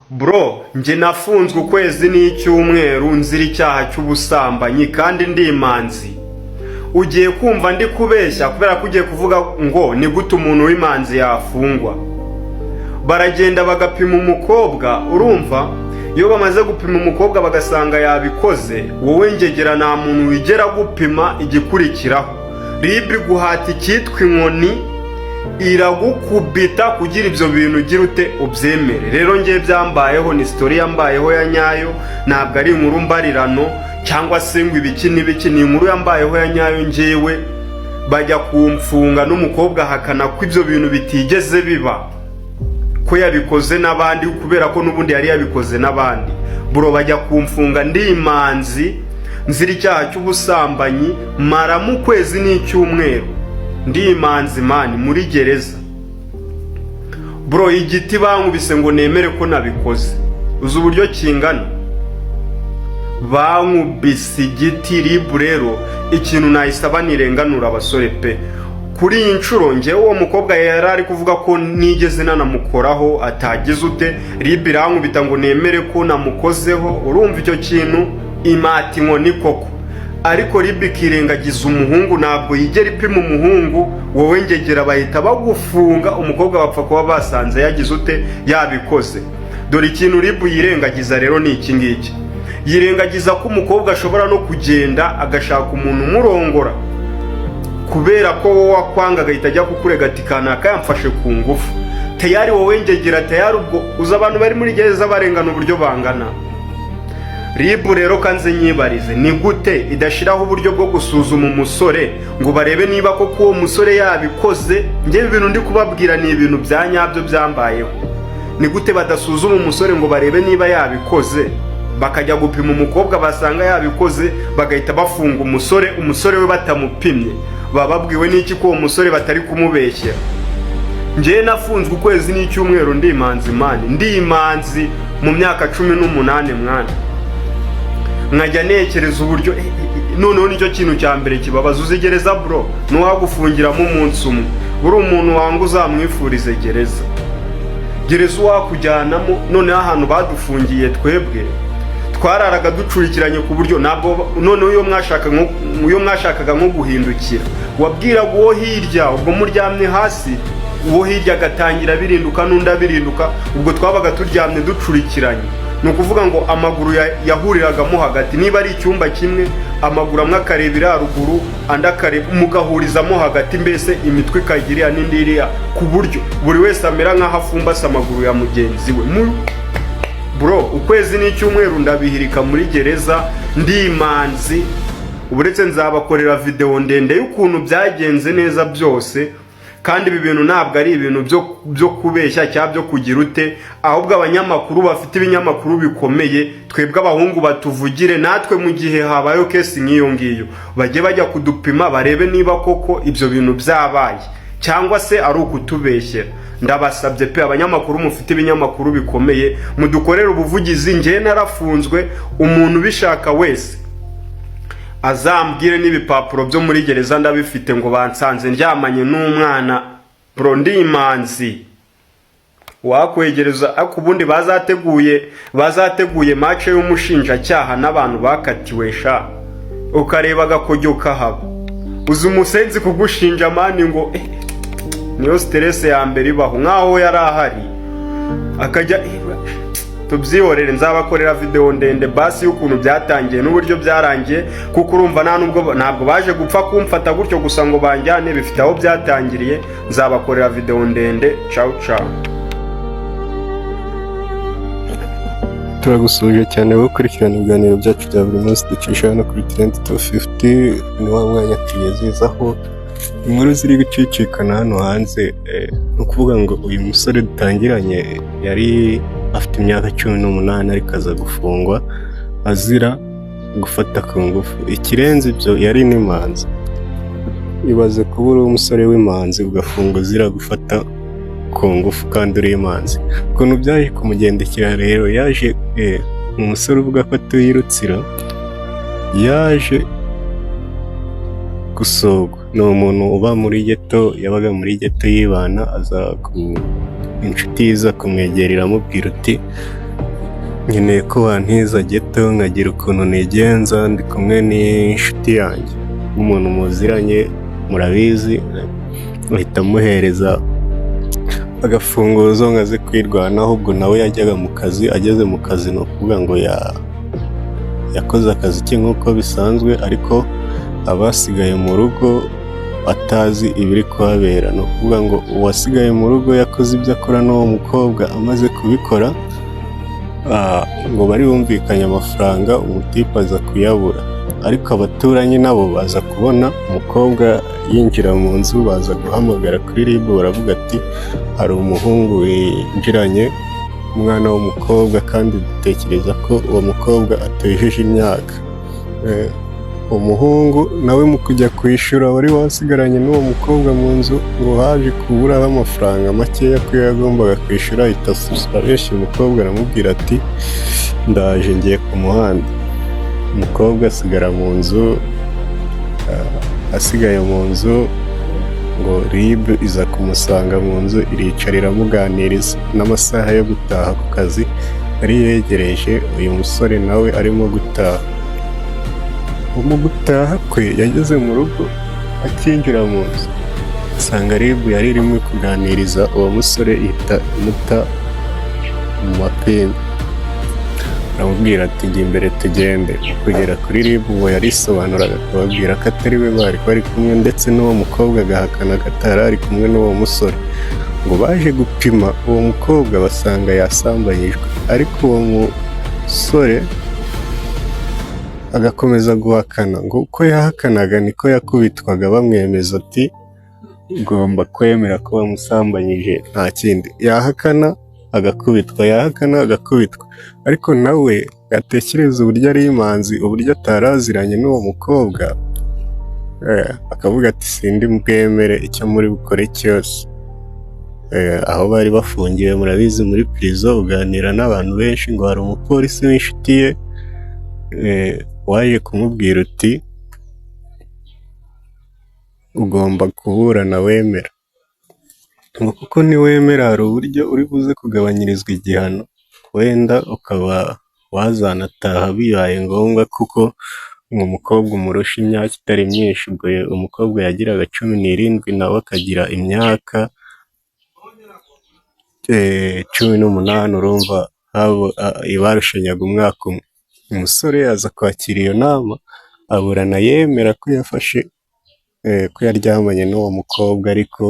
Bro, njye nafunzwe ukwezi n'icyumweru nzira icyaha cy'ubusambanyi kandi ndi imanzi. Ugiye kumva ndi kubeshya kubera ko ugiye kuvuga ngo ni gute umuntu w'imanzi yafungwa? Baragenda bagapima umukobwa. Urumva, iyo bamaze gupima umukobwa bagasanga yabikoze, wowe ngegera, nta muntu wigera gupima. Igikurikiraho, RIB guhata icyitwa inkoni, iragukubita kugira ibyo bintu ugira ute, ubyemere. Rero ngewe byambayeho, ni story yambayeho ya nyayo, ntabwo ari inkuru mbarirano cyangwa se ngo ibiki n'ibiki, ni inkuru yambayeho ya nyayo. Ngewe bajya kumfunga n'umukobwa ahakana ko ibyo bintu bitigeze biba, ko yabikoze n'abandi, kubera ko n'ubundi yari yabikoze n'abandi. Bro, bajya kumfunga ndi imanzi nzira icyaha cy'ubusambanyi, maramo ukwezi n'icyumweru ndi imanzi, man, muri gereza. Bro, igiti bankubise ngo nemere ko nabikoze, uzi uburyo kingana? Bankubise igiti. RIB rero, ikintu nayisaba, nirenganura abasore pe. Kuri iyi nshuro ngewe uwo mukobwa yari ari kuvuga ko nigeze nanamukoraho, atagize ute, RIB irankubita ngo nemere ko namukozeho. Urumva icyo kintu, imata inkoni koko. Ariko RIB ikirengagiza umuhungu, ntabwo yigera ipima umuhungu. Wowe ngegera, bahita bagufunga, umukobwa bapfa kuba basanze yagize ute, yabikoze. Dore ikintu RIB yirengagiza rero ni iki ngiki: yirengagiza ko umukobwa ashobora no kugenda agashaka umuntu umurongora, kubera ko wowe wakwanga agahita ajya kukurega ati: "Kanaka yamfashe ku ngufu." Tayari wowe ngegera, tayari ubwo uzi abantu bari muri gereza barengana uburyo bangana. RIB rero kanze nyibarize: ni gute idashyiraho uburyo bwo gusuzuma umusore ngo barebe niba koko uwo musore yabikoze? Ngewe ibintu ndi kubabwira ni ibintu bya nyabyo byambayeho. Ni gute badasuzuma umusore ngo barebe niba yabikoze, bakajya gupima umukobwa, basanga yabikoze bagahita bafunga umusore, umusore we batamupimye? Baba babwiwe n'iki ko uwo musore batari kumubeshyera? Njyewe nafunzwe ukwezi n'icyumweru ndi imanzi, man, ndi imanzi mu myaka 18, mwana. Nkajya ntekereza uburyo noneho nicyo kintu cya mbere kibabaza. Uzi gereza, bro? Ntiwagufungiramo umunsi umwe. Buri umuntu wanga uzamwifurize gereza. Gereza uwakujyanamo, noneho ahantu badufungiye twebwe twararaga ducurikiranye, ku buryo ntabwo noneho iyo mwashakaga nko guhindukira, wabwiraga uwo hirya. Ubwo muryamye hasi, uwo hirya agatangira abirinduka n'undi abirinduka. Ubwo twabaga turyamye ducurikiranye, ni ukuvuga ngo amaguru yahuriragamo hagati. Niba ari icyumba kimwe, amaguru amwe akareba iriya ruguru, andi akareba, mugahurizamo hagati, mbese imitwe ikagira iriya n'indi iriya, ku buryo buri wese amera nk'aho afumbase amaguru ya mugenzi we. Bro, ukwezi n'icyumweru ndabihirika muri gereza ndi imanzi. Uretse nzabakorera videwo ndende y'ukuntu byagenze neza byose. Kandi ibi bintu ntabwo ari ibintu byo kubeshya cyangwa byo kugira ute, ahubwo abanyamakuru bafite ibinyamakuru bikomeye, twebwe abahungu batuvugire natwe. Mu gihe habayeho case nk'iyo ngiyo, bajye bajya kudupima barebe niba koko ibyo bintu byabaye cyangwa se ari ukutubeshyera. Ndabasabye pe, abanyamakuru mufite ibinyamakuru bikomeye, mudukorere ubuvugizi. Njyewe narafunzwe, umuntu ubishaka wese azambwire, n'ibipapuro byo muri gereza ndabifite, ngo bansanze ndyamanye n'umwana. Bro, ndi imanzi. Wakwegereza, ariko ubundi bazateguye match y'umushinjacyaha n'abantu bakatiwe sha, ukareba agakojyo kahaba. Uzi umusenzi kugushinja, man, ngo niyo stress ya mbere ibaho, nk'aho yari ahari akajya. Tubyihorere, nzabakorera videwo ndende basi y'ukuntu byatangiye n'uburyo byarangiye, kuko urumva nta nubwo ntabwo baje gupfa kumfata gutyo gusa ngo banjyane, bifite aho byatangiriye. Nzabakorera videwo ndende. Cawu cawu. Turagusuhuje cyane wowe ukurikirana ibiganiro byacu bya buri munsi ducisha hano kuri Trend 250. Ni wa mwanya tugezezaho inkuru ziri gucicikana hano hanze. Ni ukuvuga ngo uyu musore dutangiranye yari afite imyaka 18, ariko aza gufungwa azira gufata ku ngufu. Ikirenze ibyo, yari n'imanzi. Ibaze kuba uri umusore w'imanzi ugafungwa uzira gufata ku ngufu kandi uri imanzi. Ukuntu byaje kumugendekera rero, yaje umusore uvuga ko atuye i Rutsiro, yaje gusurwa. Ni umuntu uba muri ghetto, yabaga muri ghetto yibana, aza ku inshuti iza kumwegera iramubwira uti Nkeneye ko wantiza ghetto nkagira ukuntu nigenza ndi kumwe n'inshuti yanjye." Nk'umuntu muziranye murabizi, ahita amuhereza agafunguzo ngo aze kwirwanaho. Ubwo nawe yajyaga mu kazi, ageze mu kazi, ni ukuvuga ngo yakoze akazi ke nk'uko bisanzwe, ariko abasigaye mu rugo atazi ibiri kuhabera. Ni ukuvuga ngo uwasigaye mu rugo yakoze ibyo akora n'uwo mukobwa. Amaze kubikora, ngo bari bumvikanye amafaranga, umutipe aza kuyabura, ariko abaturanyi nabo baza kubona umukobwa yinjira mu nzu, baza guhamagara kuri RIB, baravuga ati: "Hari umuhungu winjiranye umwana w'umukobwa, kandi dutekereza ko uwo mukobwa atujuje imyaka." Umuhungu nawe mu kujya kwishyura wari wasigaranye n'uwo mukobwa mu nzu, ngo haje kuburaho amafaranga makeya ko yagombaga kwishyura, ahita abeshya umukobwa, aramubwira ati: "Ndaje, ngiye ku muhanda." Umukobwa asigara mu nzu. Asigaye mu nzu, ngo RIB iza kumusanga mu nzu, iricara iramuganiriza. N'amasaha yo gutaha ku kazi yari yegereje, uyu musore nawe arimo gutaha. Mu gutaha kwe yageze mu rugo, akinjira mu nzu asanga RIB yari irimo kuganiriza uwo musore, ihita imuta mu mapingu, aramubwira ati: "Njya imbere tugende." Kugera kuri RIB ngo yarisobanuraga, akababwira ko atari we bari bari kumwe, ndetse n'uwo mukobwa agahakana ko atari ari kumwe n'uwo musore. Ngo baje gupima uwo mukobwa basanga yasambanyijwe, ariko uwo musore agakomeza guhakana. Ngo uko yahakanaga niko yakubitwaga, bamwemeza ati: "Ugomba kwemera ko wamusambanyije, nta kindi." Yahakana agakubitwa, yahakana agakubitwa, ariko nawe yatekereza uburyo ari imanzi, uburyo ataraziranye n'uwo mukobwa, akavuga ati: "Sindi bwemere icyo muri bukore cyose." Aho bari bafungiwe, murabizi muri prison uganira n'abantu benshi. Ngo hari umupolisi w'inshuti ye waje kumubwira uti: "Ugomba kuburana wemera, ngo kuko niwemera hari uburyo uri buze kugabanyirizwa igihano, wenda ukaba wazanataha bibaye ngombwa, kuko ngo umukobwa umurusha imyaka itari myinshi." Ubwo umukobwa yagiraga 17, nawe akagira imyaka 18, urumva barushanyaga umwaka umwe. Umusore aza kwakira iyo nama, aburana yemera ko yafashe, ko yaryamanye n'uwo mukobwa, ariko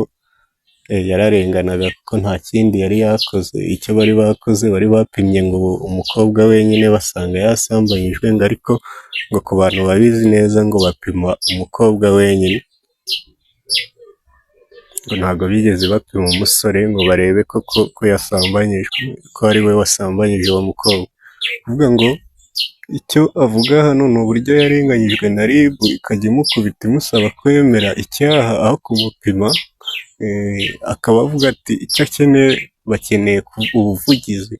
yararenganaga kuko nta kindi yari yakoze. Icyo bari bakoze, bari bapimye ngo umukobwa wenyine basanga yasambanyijwe, ngo ariko ngo ku bantu babizi neza ngo bapima umukobwa wenyine, ngo ntabwo bigeze bapima umusore ngo barebe koko ko yasambanyijwe, ko ari we wasambanyije uwo mukobwa. Kuvuga ngo icyo avuga hano ni uburyo yarenganyijwe na RIB, ikajya imukubita imusaba kwemera icyaha aho kumupima, akaba avuga ati icyo akeneye, bakeneye ubuvugizi,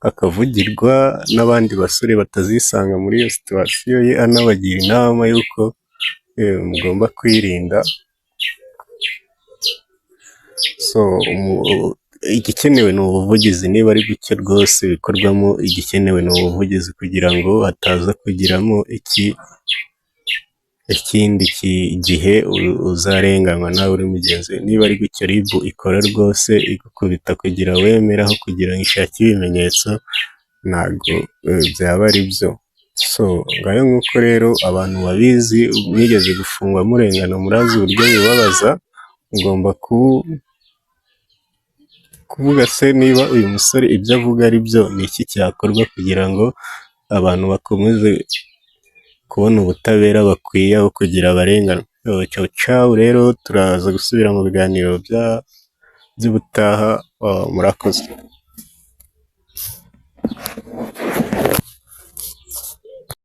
akavugirwa n'abandi basore batazisanga muri iyo situation ye, anabagira inama y'uko mugomba kwirinda. So igikenewe ni ubuvugizi. Niba ari gutyo rwose bikorwamo, igikenewe ni ubuvugizi kugira ngo hataza kugiramo ikindi gihe uzarenganywa nawe uri mugenzi we. Niba ari gutyo RIB ikora rwose, igukubita kugira wemere aho kugira ngo ishake ibimenyetso, ntabwo byaba ari byo. So ngayo nguko rero, abantu babizi mwigeze gufungwa murengana, murazi uburyo bibabaza. Ugomba kuvuga se niba uyu musore ibyo avuga ari byo, ni iki cyakorwa kugira ngo abantu bakomeze kubona ubutabera bakwiye aho kugira abarenganywe? Ciao ciao rero, turaza gusubira mu biganiro by'ubutaha, murakoze.